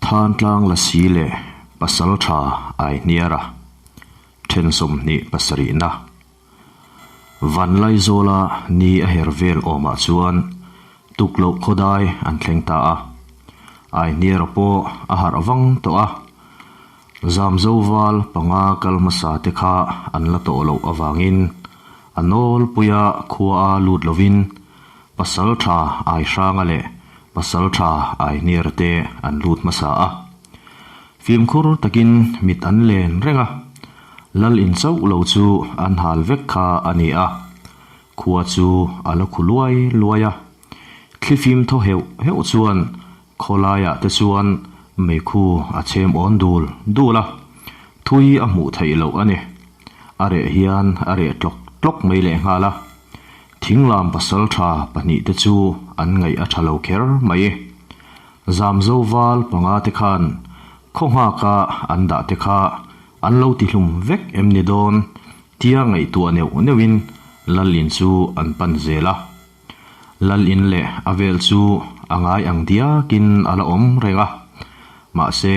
Thantlang Lasi leh Pasaltha Aihniara then 27 na Vanlaizawla ni a her vel awmah chuan tukloh khawdai an thleng ta a. Aihniara pawh a harh vang tawh a. Zamzo val panga kal hmasa te kha an la tawh loh avangin a nawlpuia khua a lut lovin Pasaltha Aihranga leh Pasaltha Aihniara te an lut hmasa a. Fimkhur takin mit an len reng a, Lal in chauh lo chu an hal vek kha a ni a, khua chu a la khu luai luai a. Thlifim thaw heuh heuh chuan khawlaiah te chuan meikhu a chhem awn dul dul a, thui a hmuh theih loh a ni. A reh hian a reh tlawk tlawk mai lehnghal a, thinglam pasaltha pahnihte chu an ngaih a tha lo kher mai. Zamzo val panga te khan khaw nghaka an dah te kha an lo tihlum vek em ni dawn tia ngaihtuah neuh neuhin Lal in chu an pan zel a. Lal in leh a vel chu a ngai ang diakin a la awm reng a, mahse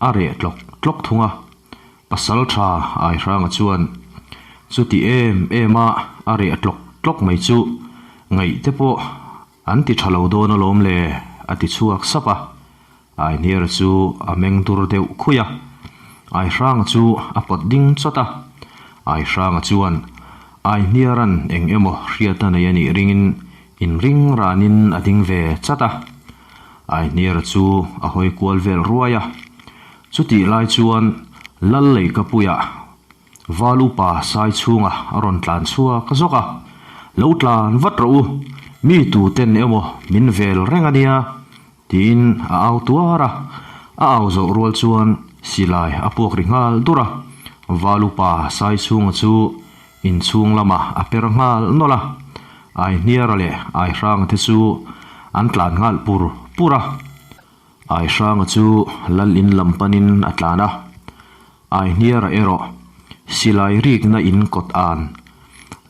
a reh tlawk tlawk thung a. Pasaltha Aihranga chuan chuti em em a a reh tlawk tlawk mai chu ngaih te pawh An ti tha lo dawn alawm le, a ti chhuak sap a. Aihniara chu a meng dur deuh khui a. Aihranga chu a pawt ding chawt a. Aihranga chuan Aihniara'n eng emaw hriat a nei a nih ringin inring ranin a ding ve chat a. Aihniara chu a hawi kual vel ruai a. Chutih lai chuan Lal Leikapuiah Val upa sai chhunga a rawn tlan chhuak zawk a, Lo tlan vat rawh u, mi tuten emaw min vel reng a nia, tiin a au tuar a. A au zawh rual chuan silai a puak ri nghal dur a, Val upa sai chhunga chu inchhung lamah a per nghal nawlh a, Aihniara leh Aihranga te chu an tlan nghal pur pur a. Aihranga chu lal in lam panin a tlan a. Aihniara erawh silai rikna in kawt an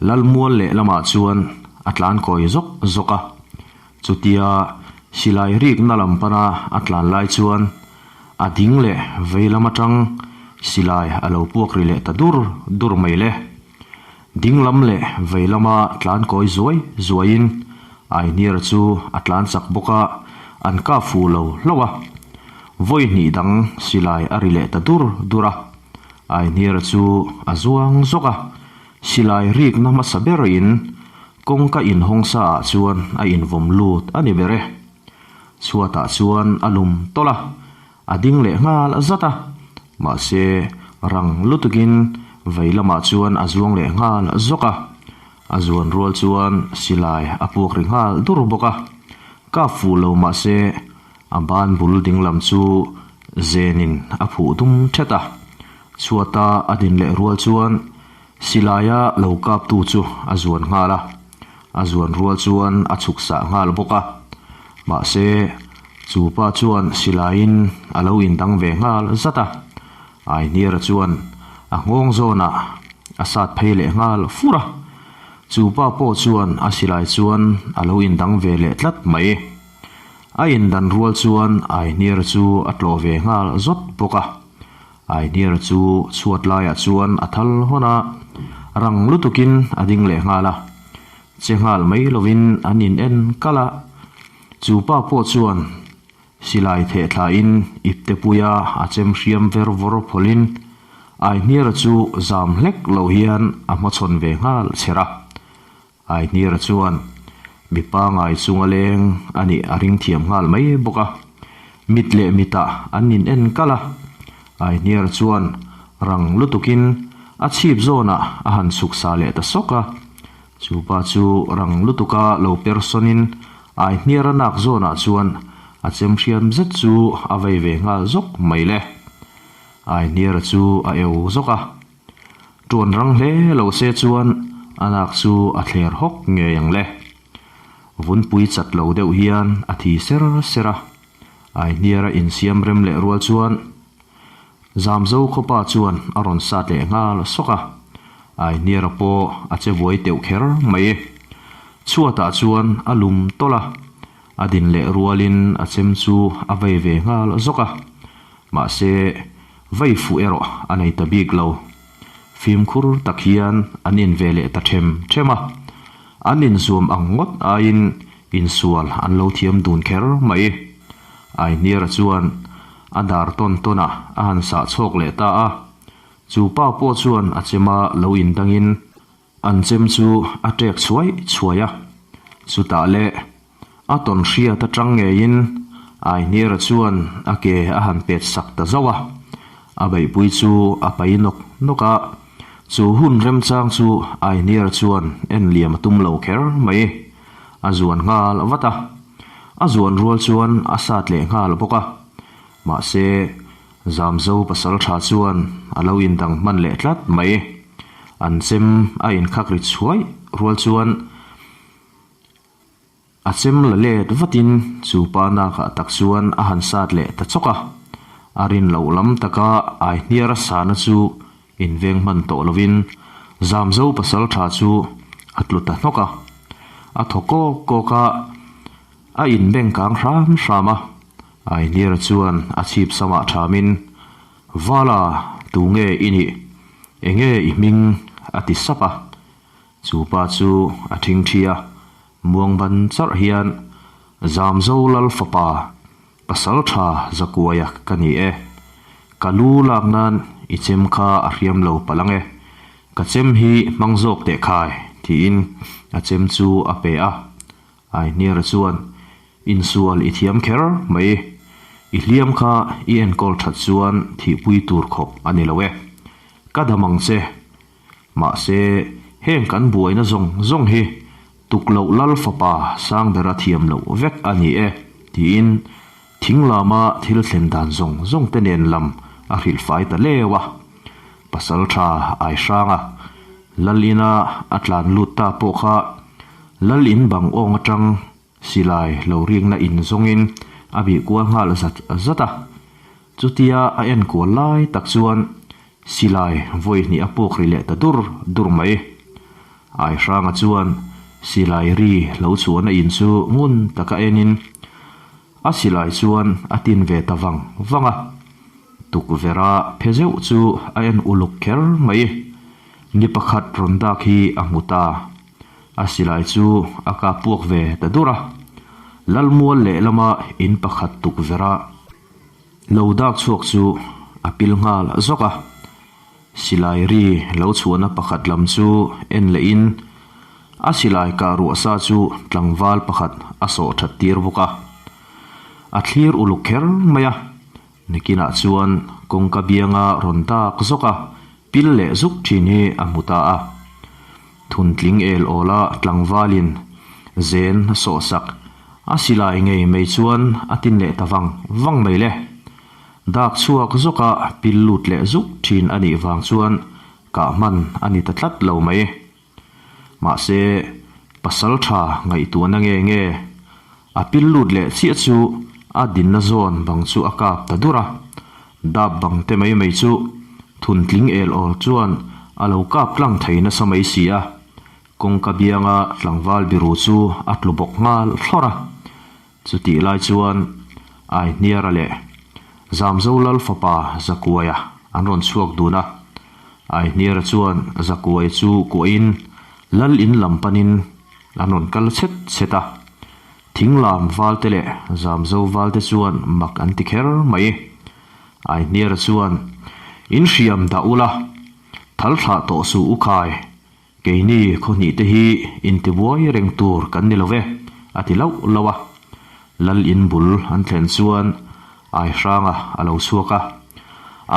Lalmual leh lamah chuan a tlan kawi zawk zawk a. Chutia silai rikna lam pana a tlan lai chuan a ding leh vei lam atang silai a lo puak ri leh ta dur dur mai le. Ding lam leh vei lama tlan kawi zuai zuaiin Aihniara chu a tlan chak bawk a, an kap fuh lo hlauh a. Vawi hnih dang silai a ri leh ta dur dur a, Aihniara chu a zuang zawk a, silai rikna hmasa ber in kawngka inhawng sa ah chuan a invawm lut a ni ber e. Chhuatah chuan a lum tawlh a, a ding leh nghal zat a, mahse rang lutukin vei lamah chuan a zuang leh nghal zawk a, A zuan rual chuan silai a puak ri nghal dur bawk a, kap fuh lo mah se a ban bul ding lam chu zenin a phuh dum thet a. Chhuata a din leh rual chuan silaia lo kaptu chu a zuan nghal a, a zuan rual chuan a chhuk sah nghal bawk a. Mahse, chu pa chuan silaiin a lo indang ve nghal zat a. Aihniara chuan a nghawng zawnah a sat phei leh nghal fur a, chu pa pawh chuan a silai chuan a lo indang ve leh tlat mai. A indan rual chuan Aihniara chu a tlawh ve nghal zawt bawk a. Aihniara chu chhuat laiah chuan a thal hawn a, rang lutukin a ding leh nghal a, che nghal mai lovin an in en kalh a, chu pa pawh chuan Silai theh thlain iptepuia a chem hriam ver vawr phawlhin Aihniara chu zam hlek lo hian a hmachhawn ve nghal chher a. Aihniara chuan mi pangai chunga leng a nih a ring thiam nghal mai bawk a. Mit leh mitah an in en kalh a. Aihniara chuan rang lutukin a chhip zawnah a han chhuk sa leh ta sawk a. Chu pa chu rang lutuka lo per sawnin Aihniara nak zawnah chuan a chem hriam zet chu a vei ve nghal zawk mai le. Aihniara chu a eu zawk a. Tuan rang hle lo se chuan a nak chu a thler hawk ngei ang le. Vunpui chat lo deuh hian a thi ser ser a. Aihniara insiam rem leh rual chuan Zamzo khawpa chuan a rawn sat leh nghal sawk a, Aihniara pawh a che buai teuh kher mai. Chhuatah chuan a lum tawlh a, A din leh rualin a chem chu a vei ve nghal zawk a, mahse vei fuh erawh a nei ta bik lo. Fimkhur tak hian an in ve leh ta them them a, an inzuam ang ngawt aiin insual an lo thiam dun kher mai. Aihniara chuan a dar tawn tawn a a han sah chhawk leh ta a, chu pa pawh chuan a chema lo indangin An chem chu a ṭek chhuai chhuai a, chutah leh a tawn hriat aṭang ngeiin Aihniara chuan a ke a han pet sak ta zauh a, a beihpui chu a pai nawk nawk a, chu hun remchang chu Aihniara chuan en liam a tum lo kher mai, a zuan nghal vat a, a zuan rual chuan a sat leh nghal bawk a, mahse Zamzo pasalṭha chuan a lo indang hman leh tlat mai. An chem a inkhak ri chhuai rual chuan a chem la let vatin chu pa nakah tak chuan a han sat leh ta chawk a. A rin loh lam taka Aihniara sana chu inveng hman tawh lovin Zamzo pasalṭha chu a tlu ta hnawk a. A thaw kawk kawk a, a inbeng kang hram hram a. Aihniara chuan a chhip samah thamin Vala, tu nge i nih? Enge i hming? a ti sap a. Chu pa chu a thingthi a, muang ban charh hian, Zamzo Lal fapa, pasal tha Zakuaia ka ni e. Ka lu lak nan i chem kha a hriam lo palh ang e. Ka chem hi hmang zawk teh khai, tiin a chem chu a pe a. Aihniara chuan, Insual i thiam kher mai. I hliam kha i enkawl that chuan thihpui tur khawp a ni lo e. Ka dam ang che. Mahse, heng kan buaina zawng zawng hi tukloh lal fapa Sangbera thiam loh vek a ni e, tiin thing lama thil thlen dan zawng zawng te nen lam a hrilh fai ta leu a. Pasal tha Aihranga lal ina a tlan lut ta pawh kha lal in bang awng atang Silai lo rikna in zawngin a bih kual nghal zat zat a, chutia a en kual lai tak chuan silai vawi hnih a puk ri leh ta dur dur mai. Aihranga chuan silai ri lo chhuahna in chu ngun taka enin a silai chuan a tin ve ta vang vang a, tukverha phe zeuh chu a en uluk kher mai. Ni pakhat rawn dak hi a hmu ta. A silai chu a kap puak ve ta dur a, Lalmual lehlama in pakhat tukverh a lo dak chhuak chu a pil nghal zawk a. Silai ri lo chhuahna pakhat lam chu en lehin a silai kah ruah sa chu tlangval pakhat a sawh that tir bawk a. A thlir uluk kher mai a, nikinah chuan kawngka bianga rawn dak zawk a Pil leh zuk thin hi a hmu ta a. Thuntling el awla tlangvalin zen a sawhsak a silai ngei mai chuan a tin leh ta vang vang mai le. Dak chhuak zawka pil lut leh zuk thin a nih vang chuan kah hman a ni ta tlat lo mai. Mahse, pasal tha ngaihtuahna nge nge a pil lut leh chiah chu a dinna zawn bang chu a kap ta dur a, dap bang te mai mai chu thuntling el awl chuan a lo kap tlang thei nasa mai si a, kawngka bianga tlangval biru chu a tlu bawk nghal thlawr a. Chutih lai chuan Aihniara leh Zamzo Lal fapa Zakuaia an rawn chhuak dun a. Aihniara chuan Zakuaia chu kuahin Lal in lam panin an rawn kal chhet chhet a. Thinglam valte leh Zamzo valte chuan mak an ti kher mai. Aihniara chuan, In hriam dah ula, thal thlah tawh suh u khai, Keini khawhnih te hi intibuai reng tur kan ni lo ve, a ti lauh lauh a. Lal in bul an thlen chuan Aihranga a lo chhuak a,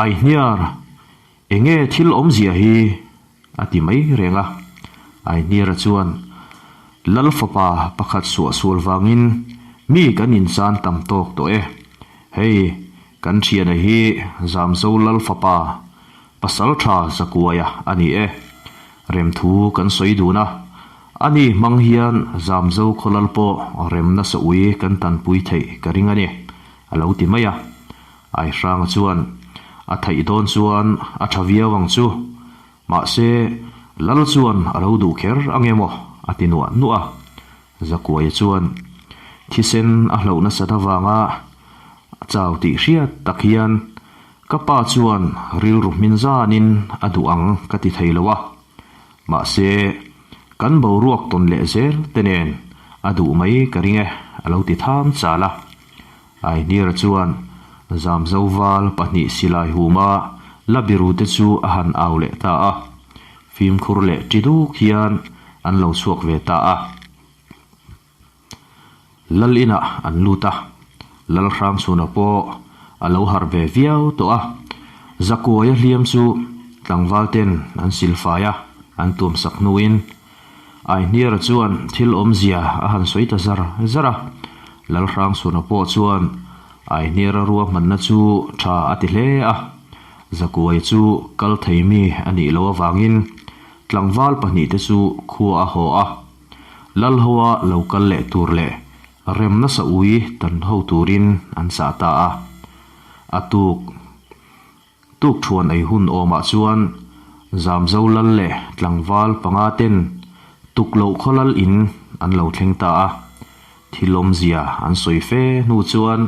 Aihniar, enge thil awmzia hi? a ti mai reng a. Aihniara chuan, Lal fapa pakhat suahsual vangin mi kan inchan tam tawk tawh e. Hei, kan thiana hi Zamzo Lal fapa Pasal tha Zakuaia a ni e. Remthu kan sawi dun a, ani hmang hian Zamzo khawlal pawh rem nasa ui kan tanpui theih ka ring a ni, a lo ti mai a. Aihranga chuan, A theih dawn chuan a tha viau ang chu, mahse Lal chuan a lo duh kher ang emaw a ti nuah nuah a. Zakuaia chuan, Thisen a hloh nasat avanga a chau tih hriat tak hian ka pa chuan rilru hmin zanin a duh ang ka ti thei lo a. Mahse, kan boruak tawn leh zel te nen a duh mai ka ring e, a lo ti tham chal a. Aihniara chuan Zamzo val pahnih silai huma la biru te chu a han au leh ta a. Fimkhur leh ṭi duk hian an lo chhuak ve ta a. Lal inah an lut a, Lal Hrangchhuna pawh a lo harh ve viau tawh a. Zakuaia hliam chu tlangval ten an silfai a, an tuamsak hnuin Aihniara chuan thil awmzia a han sawi ta zar zar a. Lal Hrangchhuna pawh chuan Aihniara ruahmanna chu tha a ti hle a. Zakuaia chu kal thei mi a nih loh avangin tlangval pahnihte chu khua a haw a. Lalhoa lo kal leh tur leh rem nasa ui tan ho turin an chah ta a. A tuk tuk thuan ei hun awmah chuan Zamzo lal leh tlangval panga ten tuk loh khaw lal in an lo thleng ta a. Thil awmzia an sawi fe hnu chuan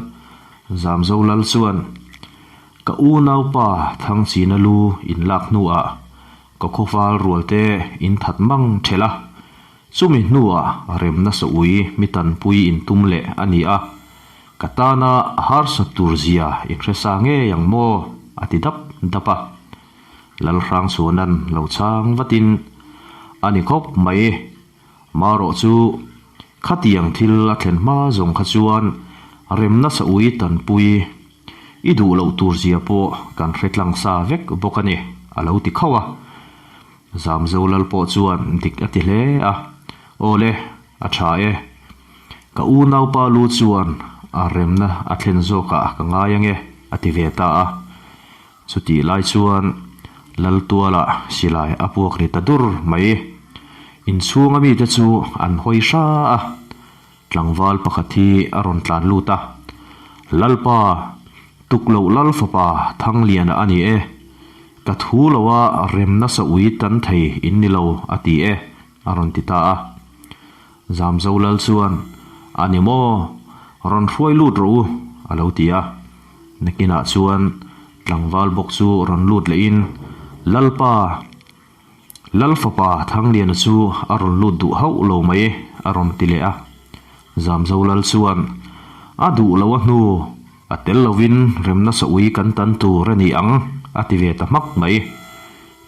Zamzo lal chuan, Ka unaupa Thangchina lu in lak hnuah Ka khawval rualte in that mang thelh a, chumi hnuah remna saui mi tanpui in tum leh a ni a, ka tana harsat tur zia in hre sa ngei ang maw? a ti dap dap a. Lalhrangchhuanan lo chhang vatin, A ni khawp mai, marawh chu khatiang thil a thlen hma zawng kha chuan remna saui tanpui I duh loh tur zia pawh kan hre tlang sa vek bawk a ni, a lo ti khauh a. Zamzo lal pawh chuan dik a ti hle a, Aw le, a tha e. Ka unaupa lu chuan a remna a thlen zawkah ka ngai ange, a ti ve ta a. Chutih lai chuan Laltuala silai a puak ri ta dur mai. Inchhunga mite chu an hawi hra a. Tlangval pakhat hi a rawn tlan lut a, Lalpa, tukloh lal fapa Thangliana a ni e, ka thu loa rem nasa ui tan thei in ni lo a ti e, a rawn ti ta a. Zamzo lal chuan, A ni maw, rawn hruai lut rawh u, a lo ti a. Nakinah chuan tlangval bawk chu rawn lut lehin, Lalpa, Lal fapa Thangliana chu a rawn lut duh hauh lo mai a rawn ti leh a. Zamzo Lal chuan a duh lo a hnu a tel lovin remna saui kan tan tur a ni ang a ti ve ta hmak mai.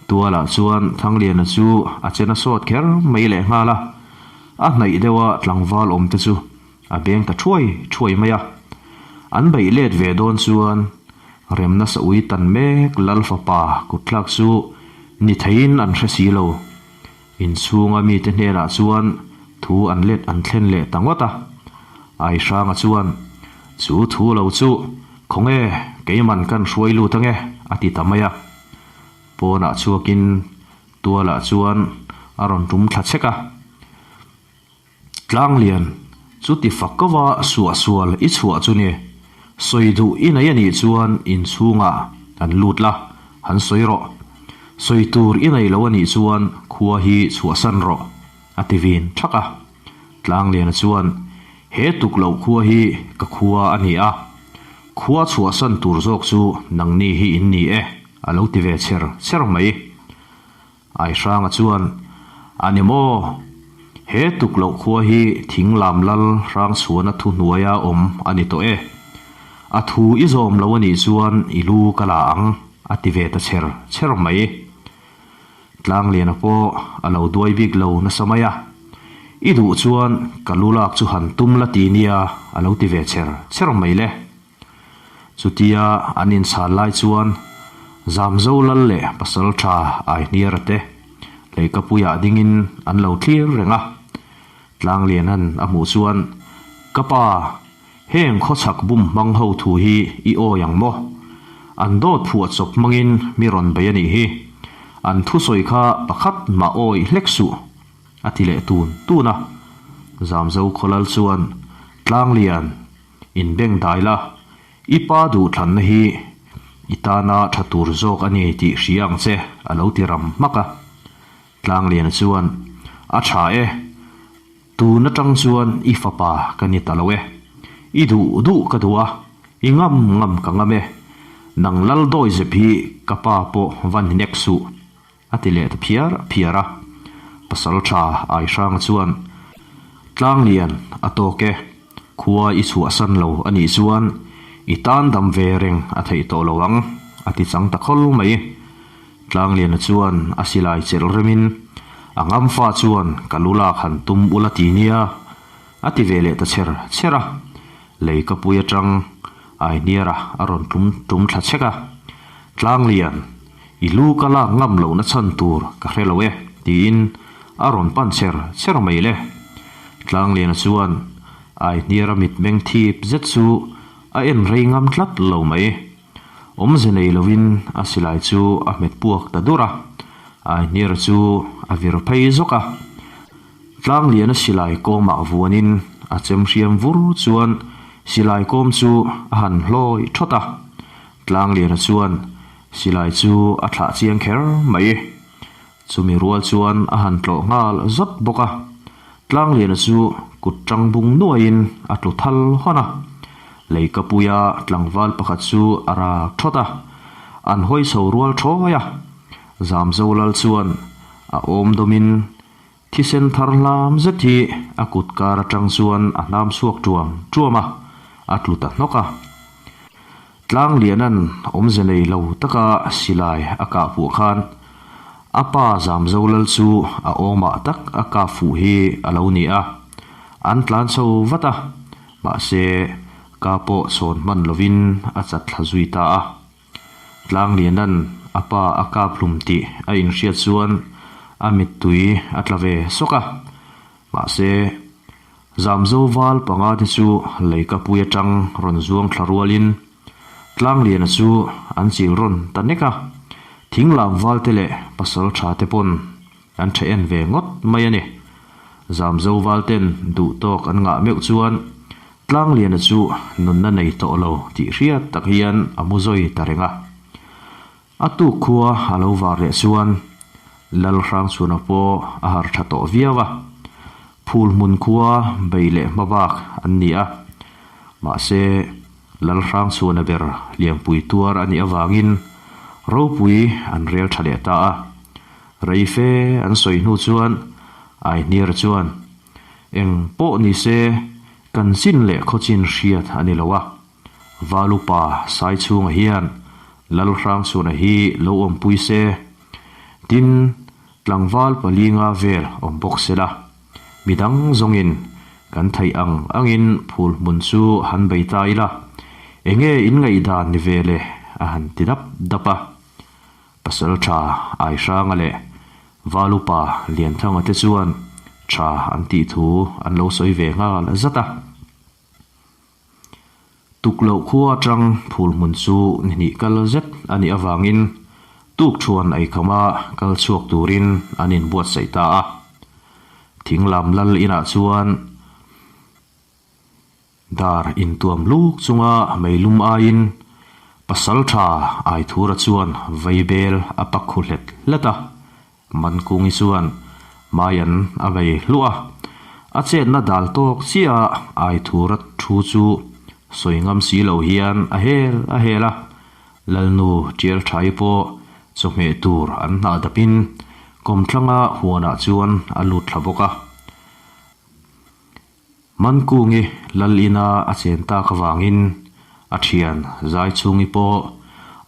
Tualah chuan Thangliana chu a chen a sawt kher mai leh nghal a, a hnaih deuha tlangval awm te chu A beng ta thuai thuai mai a. An beih let ve dawn chuan remna saui tan mek lal fapa kutthlak chu ni theiin an hre si lo. Inchhunga mite hnenah chuan thu an let an thlen leh ta ngawt a. Aihranga chuan, Chu thu lo chu khawnge keiman kan hruai lut ange a ti ta mai a. Pawnah chhuakin tualah chuan a rawn tum thla chek a. Tlanglian, chuti fak kova suahsual i chhuah chu ni. Sawi duh i nei a nih chuan inchhungah kan lut la, han sawi rawh. Sawi tur i nei lo a nih chuan khua hi chhuahsan rawh, a ti vin thak a. Tlangliana chuan, He tuk loh khua hi ka khua a ni a, khua chhuahsan tur zawk chu nangni hi in ni e, a lo ti ve chher chher mai. Aihranga chuan, A ni maw? He tuk loh khua hi thing lam lal Hrangchhuana thu hnuaia awm a ni tawh e. A thu i zawm lo a nih chuan i lu ka la ang, a ti ve ta chher chher mai. Tlangliana pawh a lo duai bik lo nasa mai a. I duh chuan ka lu lak chu han tum la ti nia, a lo ti ve chher chher mai le. Chutia an inchhal lai chuan Zamzo lal leh Pasaltha Aihniara te leikapuiah dingin an lo thlir reng a. Tlanglianan a hmuh chuan, Ka pa, heng khawchhak bum hmang ho thu hi i awi ang maw? An dawt phuah chawp hmangin mi rawn bei a nih hi. An thusawi kha pakhat mah awi hlek suh, a ti leh tun tun a. Zamzo khawlal chuan, Tlanglian, In beng dai la, i pa duhthlanna hi i tana tha tur zawk a ni tih hria ang che, a lo ti ram hmak a. Tlangliana chuan, A tha e. Tun atang chuan i fapa ka ni ta lo e. I duh duh ka duh a, i ngam ngam ka ngam e. Nang lal dawi zep hi ka pa pawh va ni nek suh, a ti leh ta phiar phiar a. Pasal tha Aihranga chuan, Tlanglian a tawk e, khua i chhuahsan lo a nih chuan i tan dam ve reng a theih tawh lo ang, a ti chang ta khawl mai. Tlangliana chuan a silai chelh remin, A ngamfa chuan ka lu lak han tum ula ti nia, a ti ve leh ta chher chher a. Lei ka pui atang Aihniara a rawn tum tum thla chek a. Tlanglian, i lu ka lak ngam lohna chhan tur ka hre lo e, tiin a rawn pan chher chher mai le. Tlangliana chuan Aihniara mitmeng thip zet chu a en rei ngam tlat lo mai. Awmze nei lovin a silai chu a hmet puak ta dur a, Aihniara chu a vir phei zawk a. Tlangliana silai kawmah vuanin a chem hriam vur chuan silai kawm chu a han hlawi thawt a. Tlangliana chuan silai chu a thlah chiang kher mai. Chumi rual chuan a han tlawh nghal zawt bawk a. Tlangliana chu kut tang bung nuaiin a tlu thal hawn a. Leikapuia tlangval pakhat chu a rak thawt a, an hawi chho rual thawi a. Zamzo lal chuan a awm dawmin thisen thar hlam zet hi a kut kar atang chuan a hnam chhuak tuam tuam a, a tlu ta hnawk a. Tlanglianan awmze nei lo taka silai a kah fuh khan a pa Zamzo lal chu a awmah tak a kah fuh hi a lo ni a, an tlan chho vat a, mahse ka pawh sawn hman lovin a chat thla zui ta a. Tlanglianan a pa a kap hlum tih a inhriat chuan a mittui a tla ve sawk a, mahse Zamzo val panga te chu leikapui atang rawn zuang thla rualin Tlangliana chu an chil rawn ta nek a, thinglam val te leh pasal tha te pawn an tha en ve ngawt mai a ni. Zamzo val ten duh tawk an ngah meuh chuan Tlangliana chu nunna nei tawh lo tih hriat tak hian a mu zawi ta reng a. A tuk khua a lo var leh chuan Lalhrangchhuna pawh a har tha tawh viau a, phul hmun khua bei leh hma bak an ni a. Mahse, Lalhrangchhuna ber Lianpui tuar a nih avangin ropui an rel tha leh ta a. Rei fe an sawi hnu chuan Aihniara chuan, Eng pawh ni se, kan chin leh khawchin hriat a ni lo a. Valupa Saichhunga hian Lalhrangchhuna hi lo awmpui se, tin, tlangval palinga vel awm bawk se la, midang zawngin kan theih ang angin phul hmun chu han bei ta ila, enge in ngaihdan ni ve le a han ti dap dap a. Pasaltha Aihranga leh Valupa Lianthanga te chuan tha an tih thu an lo sawi ve nghal zat a. Tukloh khua atang phul hmun chu ni hnih kal zet a nih avangin tukthuan eikhama kal chhuak turin an inbuatsaih ta a. Thinglam lal inah chuan dar intuam luk chunga meilum aiin pasal tha Aithura chuan vaibel a pak khu hlet hlet a. Mankungi chuan Maian a vei hluah a, a chetna dal tawk chiah a Aithura thu chu sawi ngam si lo hian a hel a hel a, Lalnu Tial Thai pawh chawhmeh tur an hnah dapin kawmthlanga huanah chuan a lut thla bawk a. Mankungi lal ina a chen tak avangin a thian zai chhungi pawh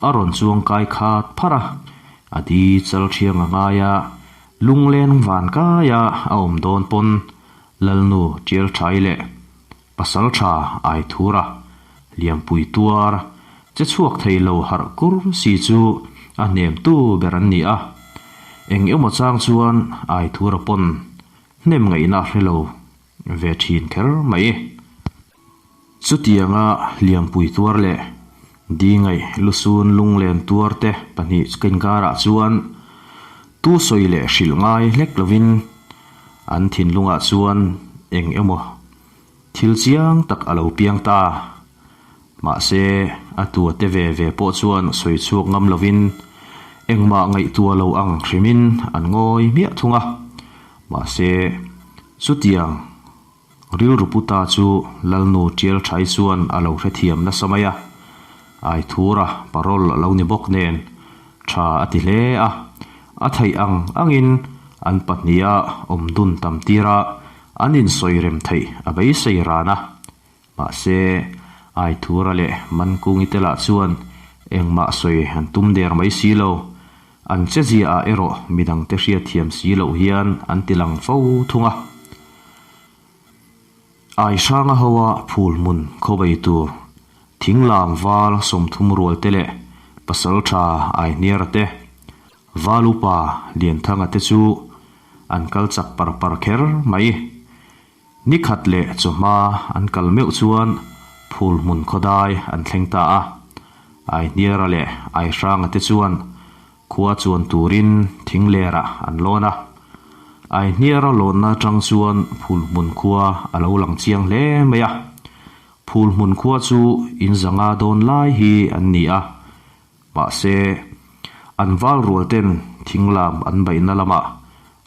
a rawn chuang kai khat pharh a, a di chal thiang a ngai a, lunglen van kaia a awm dawn pawn Lalnu Tial Thai leh Pasal Tha Aithura Liampui tuar che chhuak thei lo harh kur si chu a hnemtu ber an ni a, eng emaw chang chuan Aithura pawn Hnem ngaihna hre lo ve thin kher mai. Chutianga Liampui tuar leh Dingaih Lusun Lunglen tuar te pahnih kinkarah chuan tu sawi leh hrilh ngai hlek lovin an thinlungah chuan eng emaw thil chiang tak a lo piang ta. Mahse, a tua te ve ve pawh chuan sawi chhuak ngam lovin engmah ngaihtuah lo ang hrimin an ngawi hmiah thung a. Mahse, chutiang Rilru pu ta chu Lalnu Tialthai chuan a lo hrethiam nasa mai a, Aithura parole a lo ni bawk nen tha a ti hle a, a theih ang angin an pahniha awm dun tam tira an insawi rem theih a beisei ran a. Mahse, Aithura leh Mankungi te lah chuan engmah sawi an tum der mai si lo. An che ziaah erawh midangte hriatthiam si loh hian an ti lang fo thung a. Aihranga hoa phul hmun khawbei tur thinglam val 30 rual te leh pasaltha Aihniara te, Val upa Lianthanga te chu an kal chak par par kher mai. Ni khat leh chawhma an kal meuh chuan phul hmun khawdai an thleng ta a. Aihniara leh Aihranga te chuan Khua chuan turin thinglerah an lawn a. Aihniara lawnna atang chuan Phulhmun khua a lo lang chiang hle mai a. Phulhmun khua chu in zanga dawn lai hi an ni a. Mahse, an val rual ten thinglam an baihna lamah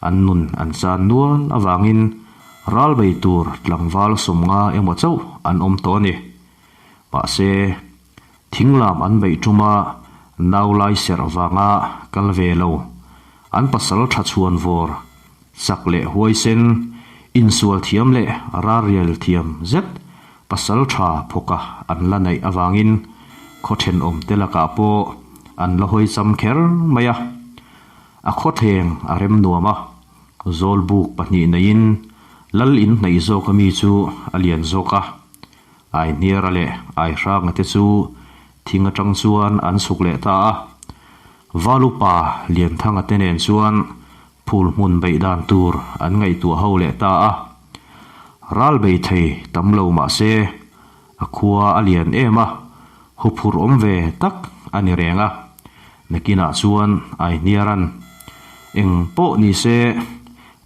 an nun an chan nual avangin ral bei tur tlangval 50 emaw chauh an awm tawh a ni. Mahse, Thinglam an beih ṭuma nau lai serh vanga kal ve lo, an pasal ṭha chhuan vawr, chak leh huaisen, insual thiam leh ralrial thiam zet pasal ṭha phawka an la neih avangin khaw ṭhenawmte lakah pawh an la hawi cham kher mai a. A khawthleng a rem nuam a, zawlbuk pahnih neiin lal in hnaih zawk ami chu a lian zawk a. Aihniara leh Aihranga te chu thing atang chuan an chhuk leh ta a. Valupa Lianthanga te nen chuan phul hmun beih dan tur an ngaihtuah ho leh ta a. Ral bei thei tam lo mah se, a khua a lian em a, huphurh awm ve tak a ni reng a. Nakinah chuan Aihniaran eng pawh ni se,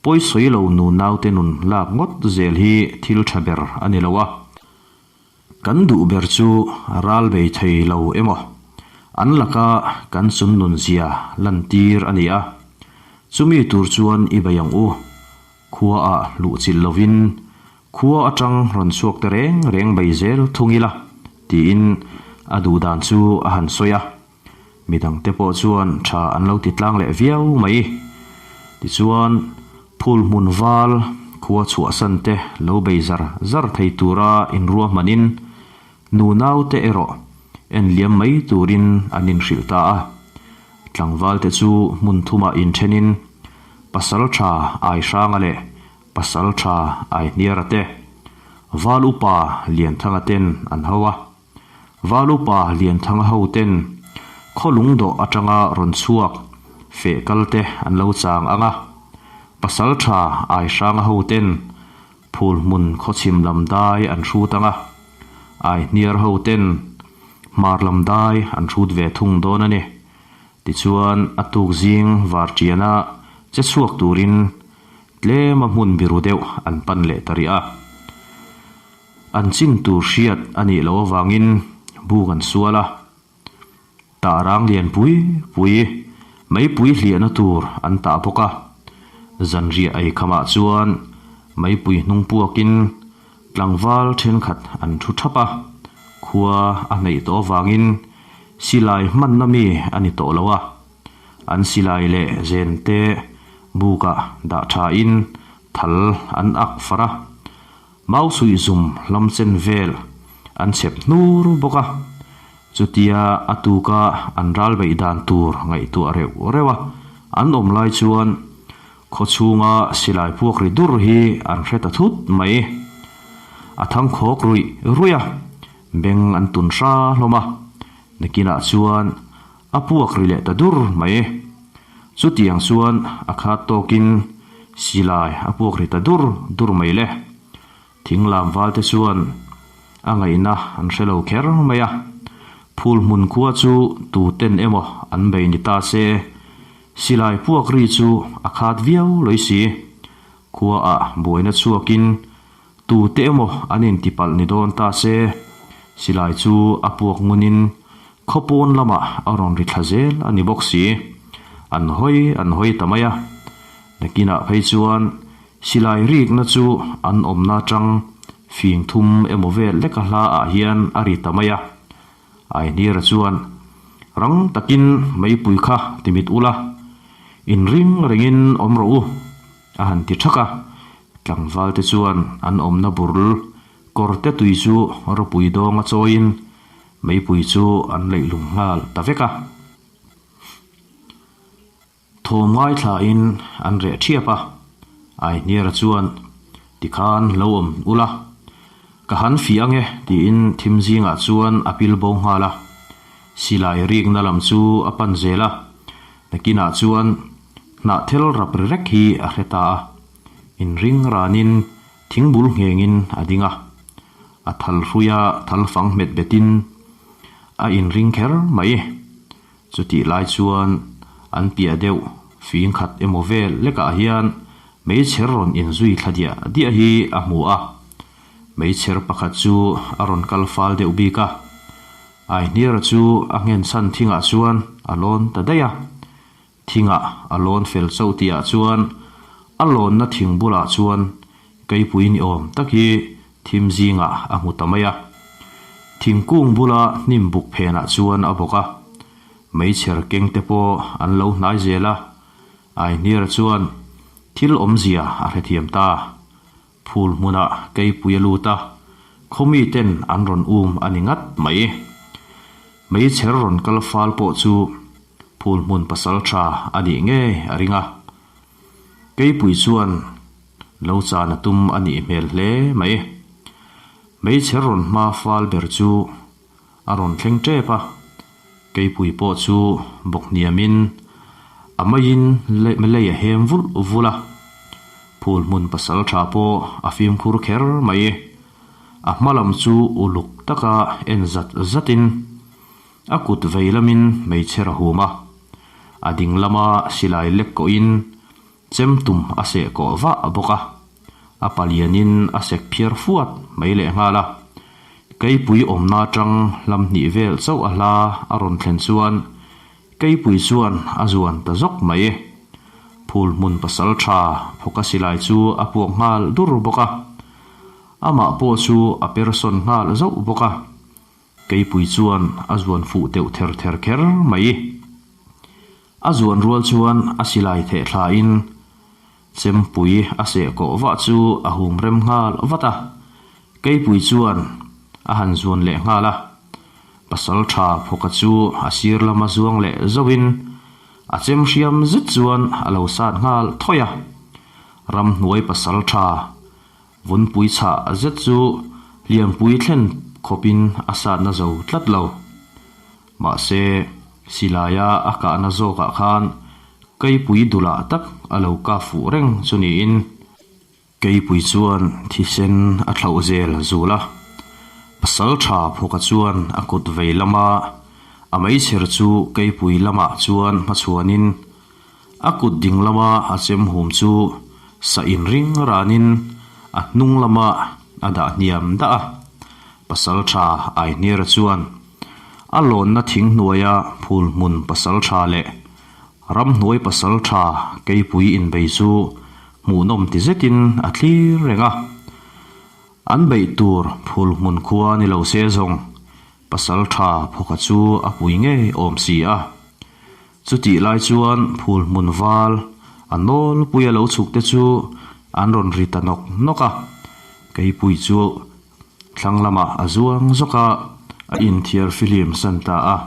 Pawisawi lo nu naute nun lak ngawt zel hi thil tha ber a ni lo a, kan duh ber chu ral bei thei lo emaw an laka kan chun nun zia lantir a ni a, chumi tur chuan i bei ang u, khua ah luh chilh lovin khua atang rawn chhuak te reng reng bei zel thung ila tiin a duh dan chu a han sawi a. Midangte pawh chuan tha an lo ti tlang leh viau mai. Tichuan, phul hmun val khua chhuahsan te lo bei zar zar thei tura inruahmanin nu naute erawh en liam mai turin an inhrilh ta a. Tlangvalte chu hmun thumah inthenin Pasal tha Aihranga leh Pasal tha Aihniara te, Val upa Lianthanga ten an ho a. Valupa Lianthanga hoten khaw lungdawh atanga rawn chhuak feh kal te an lo chang ang a, Pasaltha Aihranga hoten phul hmun khawchhim lam dai an hrut ang a, Aihniar hoten hmar lam dai an hrut ve thung dawn a ni. Tichuan a tuk zing varṭiana che chhuak turin tlema hmun biru deuh an pan leh ta rih a. An chin tur hriat a nih loh avangin buk an sual a, tah rang lian pui pui meipui hliahna tur an tah bawk a. Zanriah ei khamah chuan meipui hnung puakin tlangval thenkhat an thu thap a, khua a hneih tawh avangin silai hmanna mi a ni tawh lo a, an silai leh zen te bukah dah thain thal an ak far a. Mau suih zum hlam chen vel an chhep hnur bawk a, chutia a tuka an ral beih dan tur ngaihtuah reuh reuh a an awm lai chuan khaw chhunga silai puak ri dur hi an hre ta thut mai. A thang khawk ruih ruih a, beng an tun hra hlawm a, nakinah chuan a puak ri leh ta dur mai. Chutiang chuan a khat tawkin silai a puak ri ta dur dur mai le. Thinglam valte chuan a ngaihna an hre lo kher mai a. Phul hmun khua chu tuten emaw an bei ni ta se, silai puak ri chu a khat viau lawih si. Khuaah buaina chhuakin tute emaw an intipalh ni dawn ta se, silai chu a puak ngunin Khaw pawn lamah a rawn ri thla zel a ni bawk si. An hawi an hawi ta mai a. Nakinah phei chuan Silai rikna chu an awmna atang fing thum emaw vel leka hla ah hian a ri ta mai a. Ainira chuan, Rang takin meipui kha timit ula, inring rengin awm rawh u, a han ti thak a. Tlangval te chuan an awmna burl kawrte tui chu ropui dawnga chawiin meipui chu an leihlum nghal ta vek a. Thawm ngaithlain an reh ṭhiap a, Aihniara chuan, Tikhan lo awm ula, ka han fih ange tiin thim zingah chuan a pil bo nghal a. Silai rikna lam chu a pan zel a, nakinah chuan hnah thel rap ri rek hi a hre ta a. Inring ranin thingbul nghengin a ding a, a thal hruia thal fang hmet betin a inring kher mai. Chutih lai chuan an piah deuh fing khat emaw vel lekah hian meichher rawn inzui thla diah diah hi a hmu a. Meichher pakhat chu a rawn kal fal deuh bik a. Aihniara chu a nghen chhan thingah chuan a lawn ta daih a. Thingah a lawn fel chauh tihah chuan a lawnna thing bulah chuan keipui ni awm tak hi thim zingah a hmu ta mai a. Thingkung bula hnim buk phenah chuan a bawk a, meichher keng te pawh an lo hnai zel a, Aihniara chuan thil awmzia a hrethiam ta. Phul hmunah keipui a lut a, khawmi ten an rawn um a ni ngat mai. Meichher rawn kal fal pawh chu phul hmun pasal tha a nih ngei a ring a. Keipui chuan lo chan a tum a nih hmel hle mai. Meichher rawn hma fal ber chu a rawn thleng tep a, keipui pawh chu bawk hniamin a maiin lei a hem vulh vulh a, phul hmun pasal tha pawh a fimkhur kher mai. A hma lam chu uluk taka en zat zatin a kut vei lamin meichher a hum a, a ding lama silai lek kawhin Chem tum a seh kawh vah bawk a, a palianin a sek phiar fuat mai leh nghal a. Keipui awmna atang hlam hnih vel chauh a hla a rawn thlen chuan Keipui chuan a zuan ta zawk mai. Phul hmun pasal tha phawka silai chu a puak nghal dur bawk a, amah pawh chu a persawn nghal zauh bawk a. Keipui chuan a zuan fuh teuh ther ther kher mai. A zuan rual chuan a silai theh thlain chempui a seh kawh vah chu a hum rem nghal vat a, Keipui chuan a han zuan leh nghal a. Pasal tha phawka chu a sir lama zuang leh zauhin a chem hriam zet chuan a lo sat nghal thawih a. Ramhnuai pasal tha Vunpui chhah zet chu hliampui thlen khawpin a satna zo tlat lo. Mahse, silaia a kahna zawkah khan Keipui dulah tak a lo kap fuh reng chu niin Keipui chuan thisen a thlauh zel zul a. Pasal tha phawka chuan a kut vei lama a meichher chu Keipui lamah chuan hmachhuanin A kut ding lama a chem hum chu sa inring ranin a hnung lama a dah hniam dah a. Pasal tha Aihniara chuan a lawnna thing hnuaia phul hmun pasal tha leh ramhnuai pasal tha keipui inbei chu hmuhnawm ti zetin a thlir reng a. An beih tur phul hmun khua ni lo se zawng pasal tha phawka chu a pui ngei awm si a. Chutih lai chuan phul hmun val a nawlpui a lo chhuk te chu an rawn ri ta nawk nawk a, keipui chu thlang lamah a zuang zawk a, a inthiar fihlim san ta a.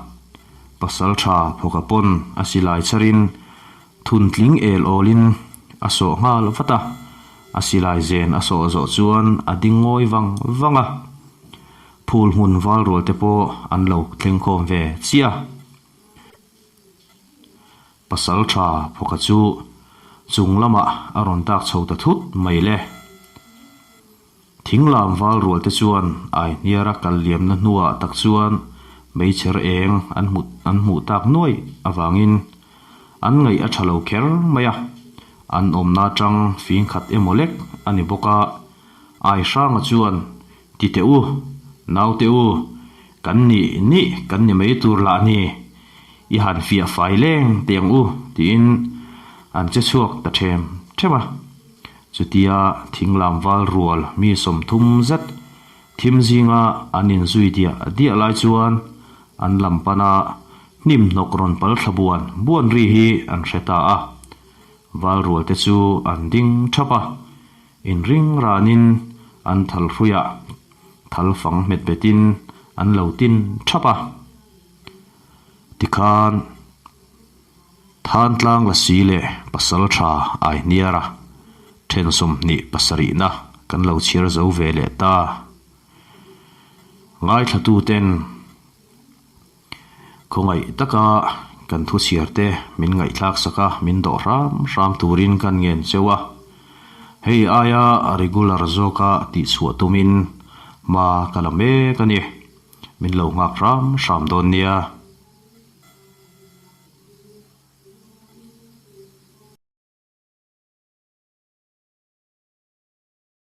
Pasal tha phawka pawn a silai chharin thuntling el awlin a sawh nghal vat a, a silai zen a sawh zawh chuan a ding ngawi vang vang a. Phul hmun val rual te pawh an lo thleng khawm ve chiah. Pasal tha phawka chu chung lamah a rawn dak chho ta thut mai le. Thing lam val rual te chuan Aihniara kal liamna hnuah tak chuan meichher eng an hmu an hmuh tak nuaih avangin an ngaih a tha lo kher mai a. An awmna atang fing khat emaw lek a ni bawk a, Aihranga chuan Ti teh u, naute u, kan nih nih kan ni mai tur lah ni, i han fiah fai leng teh ang u, tiin an che chhuak ta ṭhem ṭhem a. Chutia thinglam val rual mi 30 zet thim zinga an inzui diah diah lai chuan an lam pana hnim hnawk rawn pal thla buan buan ri hi an hre ta a. Val rual te chu an ding thap a, inring ranin an thal hruiah thal fang hmet betin an lo tin thap a. Tikhan Thantlang Lasi leh Pasal Tha Aihniara then 27 na kan lo chhiar zo ve leh ta. Ngaithlatuten khawngaih taka kan thu chhiar te min ngaihthlak sak a, min dawh hram hram turin kan ngen cheu a. Hei aia regular zawka tihchhuah tumin hma ka la mek a ni. Min lo nghak hram hram dawn nia.